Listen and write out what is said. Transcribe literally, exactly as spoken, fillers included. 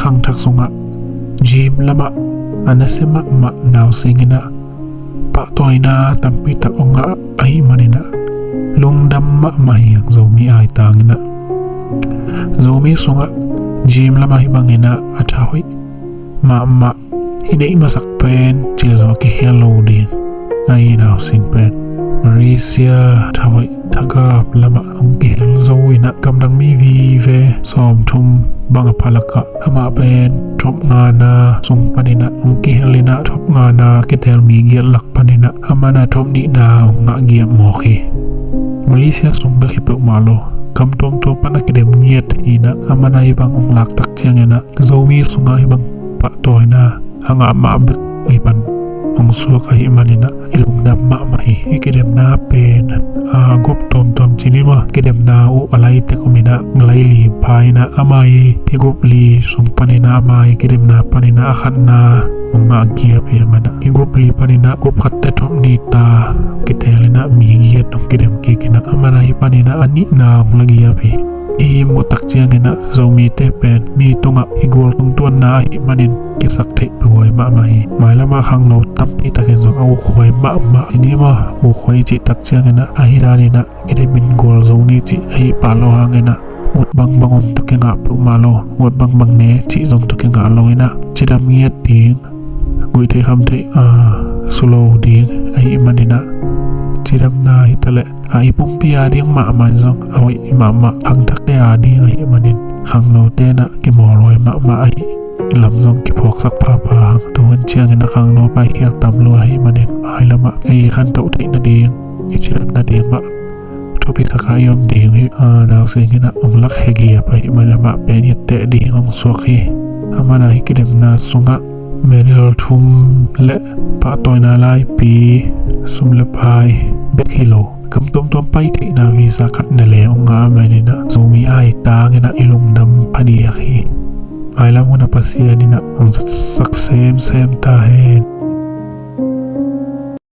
khangthak sungah gym lamah a nasia mahmah nausing inah pahtawina tampitak hong ngah ahih maninah lungdam mahmah hi hang. Zomi aitang inah Zomi sungah gym lamah hih banginah a thahoih mahmah i neih masak pen cilzaw kikhel lo ding ahi nausing pen Malaysia thahoih thagap lamah hong kihel zo inah gamdang mi vive sawmthum bang a phalakah amah pen thop ngana sung paninah hong kihel inah thop ngana kitel mi giat lak paninah a mana thop nihna hong ngah giap mawk hi. Malaysia sung bek hi peuhmah lo, gam tuamtuam pan a kidem ngiat hi inah a mana hih bang hong laktak cianginah Zomi sungah hih bang pahtawina a ngah mah bek ahi pan hong suak ahih maninah i lungdam mahmah hi. I kidemna pen a gop tuamtuam cin hi maw, kidemna uh a laitek om inah laili pha inah ama i i gop li sung paninah ama i kidemna paninah a khatna hong ngah giap hi. A mana i gop li paninah gop khatte thop nihta kitel inah mi giat hong kidem kik inah a mana hih paninah a nihna hong la giap hi. I muhtak cianginah Zomite pen mi tungah i gual tungtuanna ahih manin kisak theih pihuai mahmah hi. Mailamah khangno tampitakin zong a ukhuai mahmah hi ni maw. Ukhuai cihtak cianginah ahi daninah kidemin gual zo ni cih ahi pah lo hanginah ut bangbang om tawh kingah peuhmah lo, ut bangbang ne cih zong tawh kingah lo inah cidam ngiat ding, guihtheih khamtheih a sulo ding ahih maninah cidamna hitaleh a i pumpi a ding mahmah in zong a hoih mahmah khangthakte a ding ahih manin khangnote inah kimawlhuai mahmah ahi lam zong kiphawksak phapha hang. Tuhun ciangin a khangno paikhial tam lua ahih manin mailamah i khantoh theih nading i cidam nading mah thupi saka i om ding hi. A nausing inah hong lakkhia giap ahih manin amah pen i etteh ding hong suak hi. A mana hih kidemna sungah medal thum le pahtawina laipi sum le pai bek hi lo, gam tuamtuam pai theihna visa khat na le hong ngah a maninah Zomi aitang inah i lungdam phadiak hi. Mailam hunah Pasian inah hong zatsak semsem ta hen.